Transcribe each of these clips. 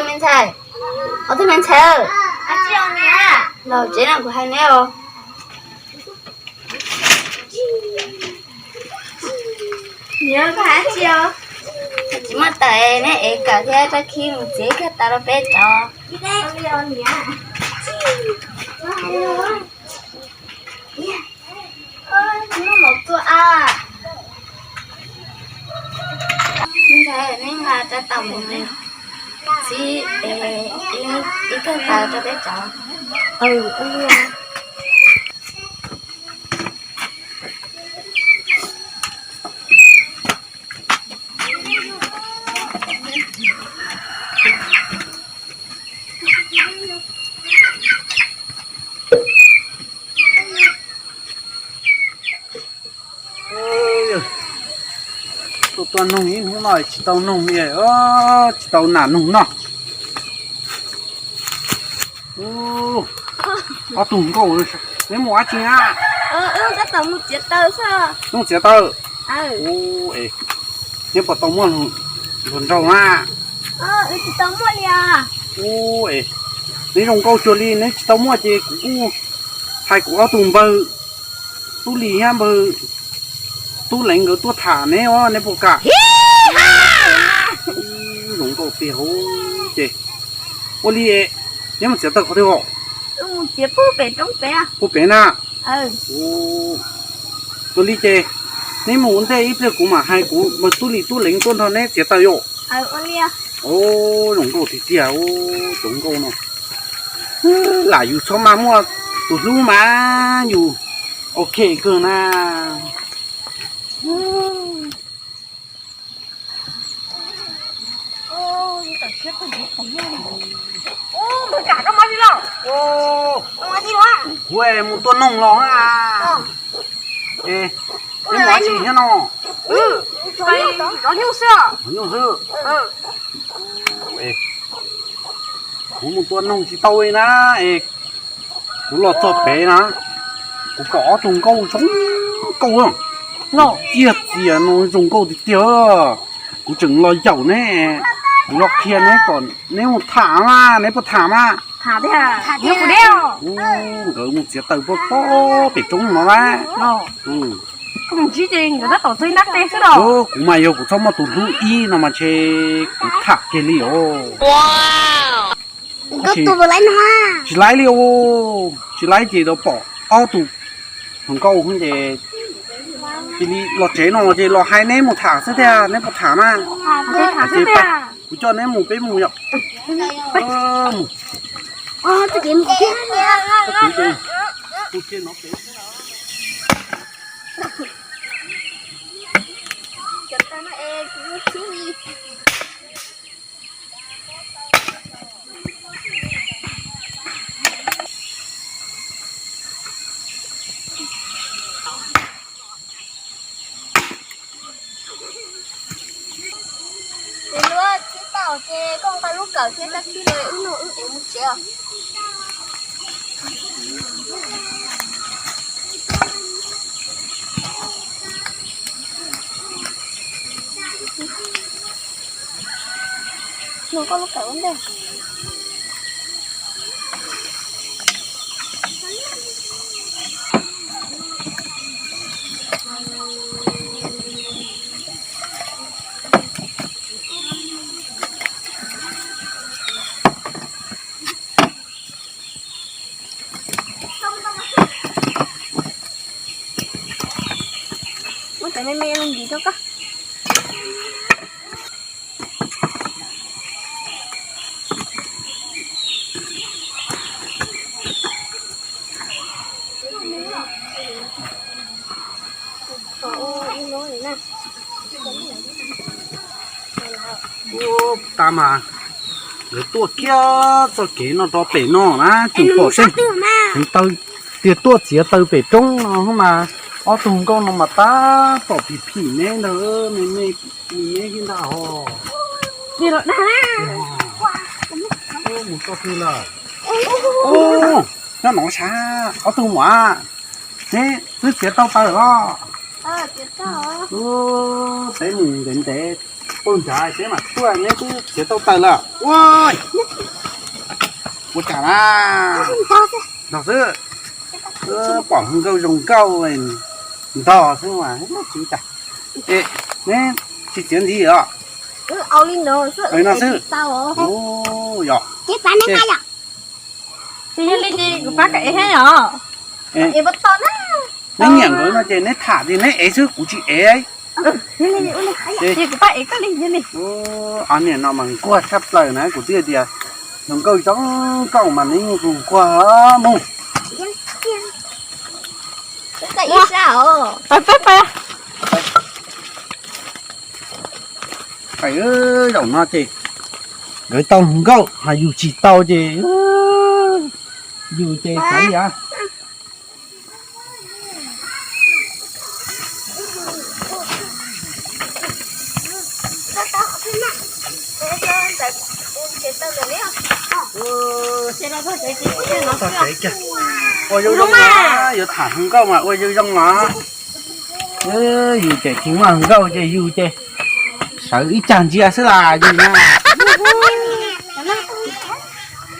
Me ntxhais, ob tug me ntxhais, los tsev no kuv hais neb os. Niam, koj hais dab tsi os? Tsis muaj tawm, neb ev kawm thiab rab khib mus txiav ib kawm taws rau peb cov. Neb nqa rab taws mus txiav ib kawm taws rau peb cov. Tuaj tuaj noog ib hnub no tsis tau noog li, tsis tau nam noog noj. Ob tug nkauj, neb mus dab tsi na? Mus txiav taws. Neb puas tau muaj hluas nraug na? Neb zoo nkauj cuag li, neb tsis tau muaj ces kuv kuj hais kuv ob tug npawg Tub Lis thiab npawg Tub Leev nkawd tuaj tham neb os, neb puas kam? Zoo nkauj tiag ces ua li, neb mus txiav taws qhov twg os? Puag pem na. Ua li ces neb mus ua ntej ib pliag kuv mam hais kuv npawg Tub Lis Tub Leev tuaj nrog neb txiav taws yom. Zoo nkauj tiag tiag cov nkauj no. Lam yus txhob mas muaj tus hlub mas yus ok kawg na. Kuv mus tua noog los na. Neb mus dab tsi thiab no? Zov nyuj xwb. Kuv mus tua noog tsis tau li na. Kuv los txog pem na, kuv pom ob tug nkauj zoo nkauj, ciaj txias no zoo nkauj tiag tiag. Kuv tseem los yaum neb, kuv los qhia neb kom neb mus tham mas, neb puas tham mas? Nkawd mus txiav taws pob pob pem roob no na. Kuv mas yog kuv txhob muaj tus hlub ib no mas ntshe kuv tham kiag li os. Tsis laib li os, tsis laib ces tau pom ob tug hluas nkauj ces cia li los tsev no ces los hais neb mus tham xwb tiag, neb puas tham mas? Kuv coj neb mus, peb mus yom. Ces lub tsheb tau ces koj nqa lub kawm thiab rab khib los wb nug wb ev mus tsev os. Nug koj lub kawm ua ntej. Muab cov me me ntsis rau koj. Ub, tas mas lawv tuaj kiag txoj kev no rau pem no na, tseem pom tej heev taw tias tuaj txiav taws pem roob no mas, ob tug nkauj no mas tab tom phim phim neb ntag, me me me me ntag os. Mus txog twg lawm? Ub, nyob no sav ob tug muam, neb twb txiav tau taws los? Ub, peb mus ntev ntev. Nrad peb mam tuaj, neb twb txiav tau taws lawm. Ua, ua cas na, nrog xwb. Pom nkauj zoo nkauj ntog xwb mas tsis ua cas. Neb tsis txiav ntxiv os. No xwb. Yog. Neb nyiam nkawd no ces neb tham ces neb ev xwb, kuv tsis ev. Niam no mas nquag tshaj plaws na, kuv twb tias zoo nkauj zoo nkauj mas neb yeej nquag mus. Zaum no ces nkawd tau nkauj, ho yus tsis tau ces yus ces xav li as. Ua zoo zoo, yuav tham zoo nkauj mas ua zoo zoo os. Yus ces tsis muaj nkauj ces yus ces sawv ib cag ntsia xwb las yus na.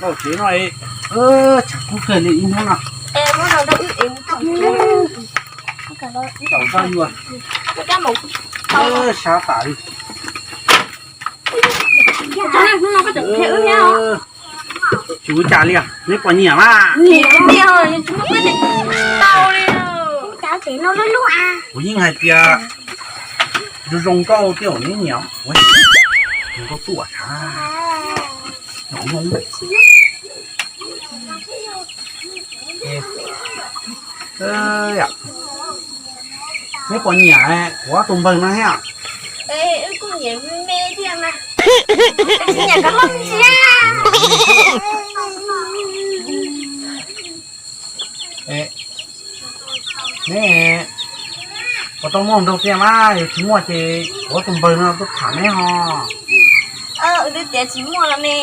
Tau tsev no, tshav kub kawg li ib hnub no. Tau tau yuav, sab tas li. Tsis ua cas li os, neb puas nyiam mas? Kuv yeej hais tias zoo zoo nkauj tej zaum neb nyiam. Zoo nkauj tuaj, neb puas nyiam kuv ob tug npawg no thiab? Neb puas tau muaj nraug tiag mas? Yog tsis muaj ces kuv ob tug npawg no tuaj tham neb ho. Wb twb tias tsis muaj los ne.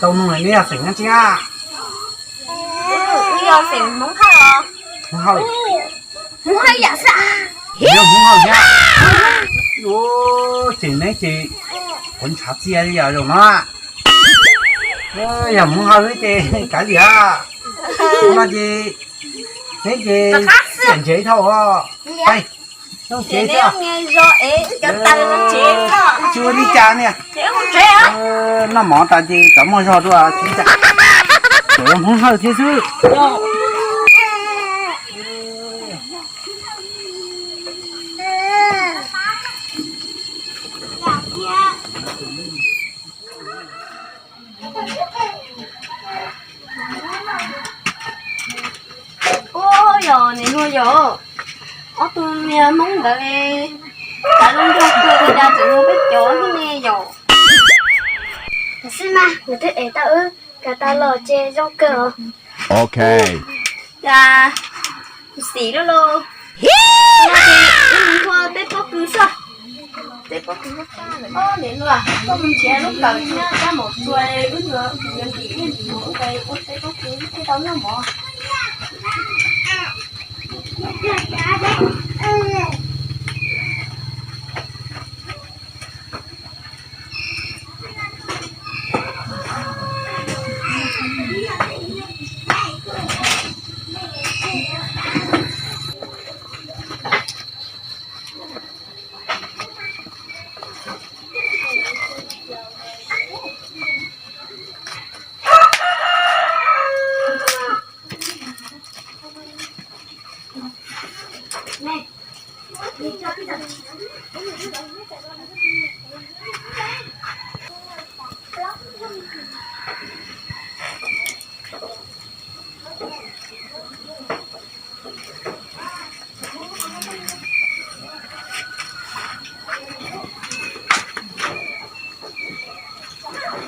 Tau nug neb yog xeem dab tsi a? Wb yog xeem Hmoob Hawj os. Hmoob Hawj. Hmoob Hawj yam xwb. Yog Hmoob Hawj thiab. Ua, tseem neb ces kuv ntshav txia li yam zaum no. Yog Hmoob Hawj ces kav liam. No ces neb ces xiam ntsev dhau os. Tsis ua li cas niag. Noj mov tas ces cov muaj zog dua tsis ua cas. Cov Hmoob Hawj thiab xwb. Ua yog nim no yog ob tug niag Hmoob ntawd, kav lub nroog kawg li cas tseem yog peb cov thiab ne yom. Tam sim no nws twb ev tau wb kav tas los ces zoo kawg os. Ok. Cas xim lub los. No ces wb mus nthua peb pob kws xwb. Peb pob kws, nim no koj mus nrhiav lub kawm thiab kab maum txua, wb yuav ntim wb ntim mus wb ua peb pob kws thiaj tau noj mov.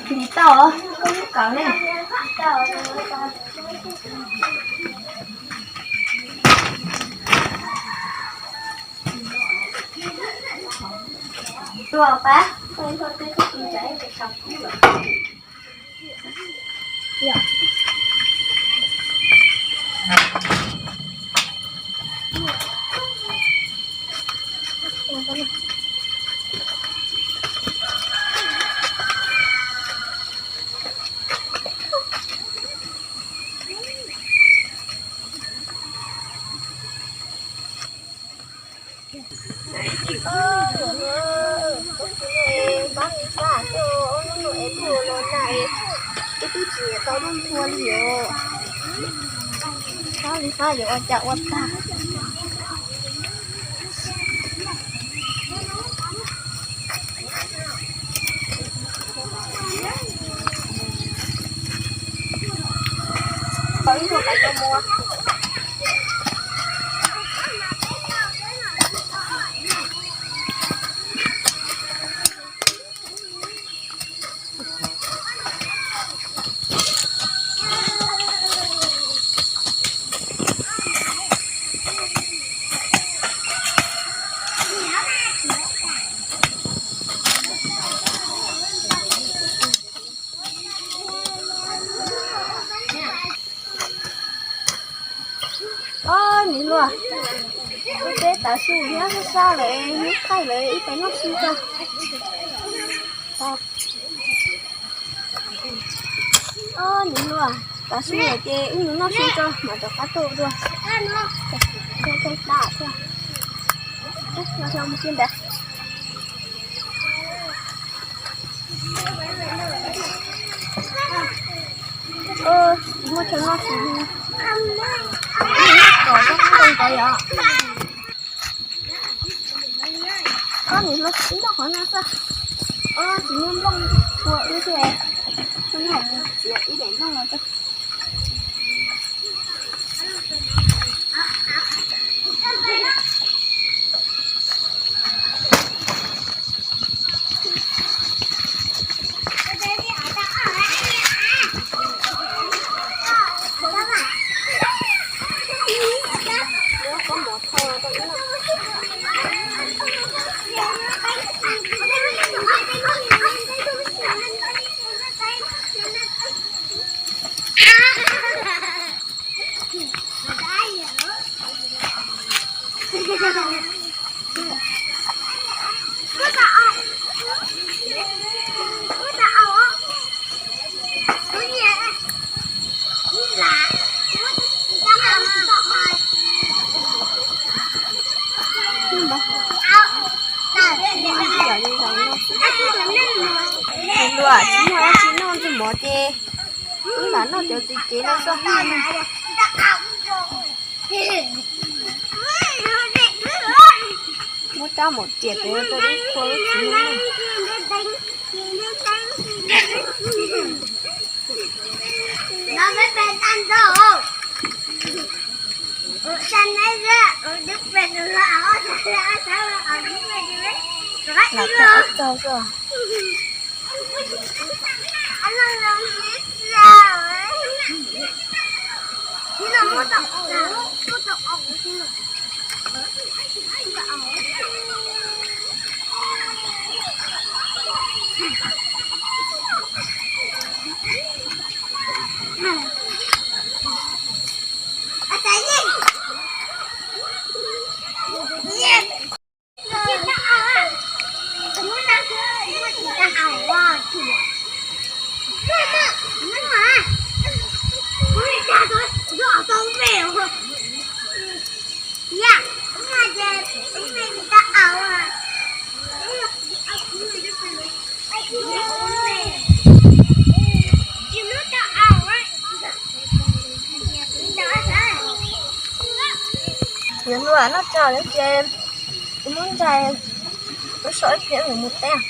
Nim tau koj lub kawm ne. Tua pab, tua peb tug ntxhais. Pab li fab coj ob hnub no es tuaj los nag es twb tsis tau lub nthua li os. Pab li fab yuav ua cas ua tag. Ob niam hluas, wb peb tav su nyob sab sab lawm, nyob thaij lawm ib pab noj su tso. Ob niam hluas, tav su lawm ces wb mus noj su tso mam rov qab tuaj dua. Muab chaw noj su. Kom koj ntoo ntawd yom. Koj niam hluas, ib nplooj qhov no xwb. Tsis muaj nplooj ua wb thiab. Txiav ib daim nplooj los tso. Luam tsis muaj dab tsi noj ntsej muag ces wb lam noj cov txiv cev no xwb. Muab rab mus riam pem rau lub kua lub txiv no. Lam tau ib tog xwb. Niam hluas, noj tsau lawm ces kuv muab ntsaig, wb so ib pliag wb mus teb.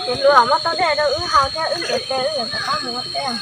Niam hluas, muab tau dej rau wb haus thiab wb ntiav tes wb yuav rov qab mus ua teb.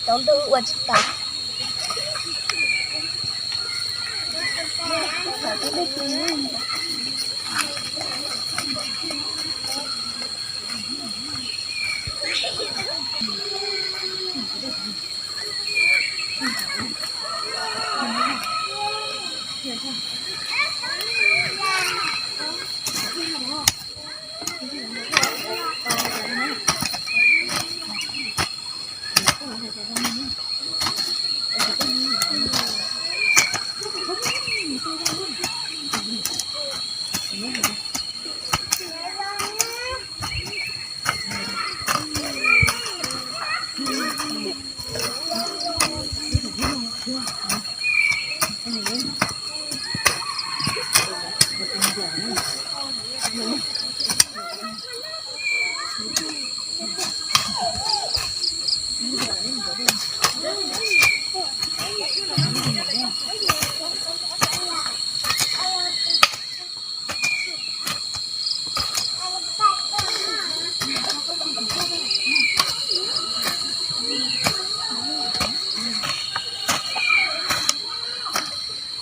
Tsaus ntuj ua tsis tas.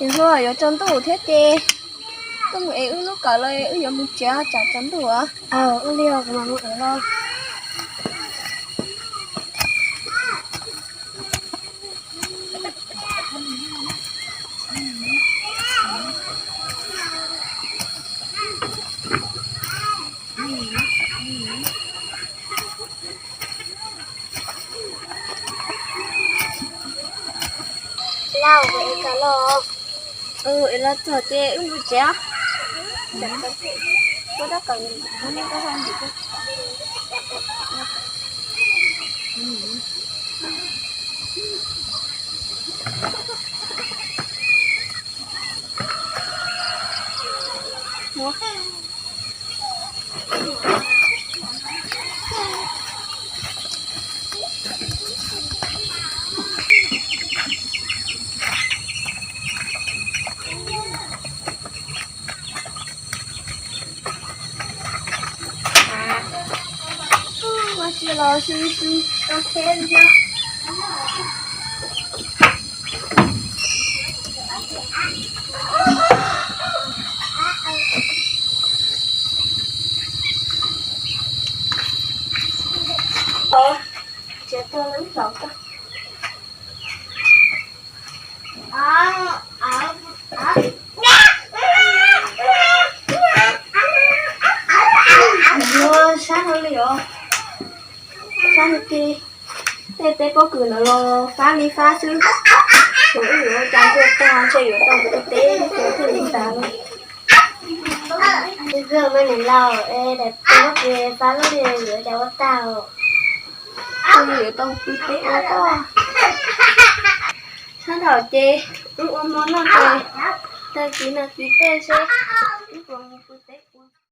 Ces hnub yuav tsaus ntuj thiab ces wb mus ev wb lub kawm los wb yuav mus tsev tsam tsaus ntuj os. Ua li os, kuv mam mus ev los. Lauj, es kawm los? Es los txog ces wb mus tsev os. Kuv rab kawm ntim, kuv rab kawm ntim. Ua tsi los sib sib tau thiab li thiab. Tsis tau lub hlauv tau. Sab no li os, sab no ti. Tej teb pob kws ntawd los fab li fab xwb. Thaum wb yuav ua cas ntsia tag ntshe yuav tau pw teb thiaj li tas li. Twb kawg mas niam laus, es daim pob kws fab lub li yuav cas ua tag os. Twb yuav tau pw teb ua toj. Sab nraum ces wb ua hmo noj ces tag kis no kis tej seb wb puas mus pw teb.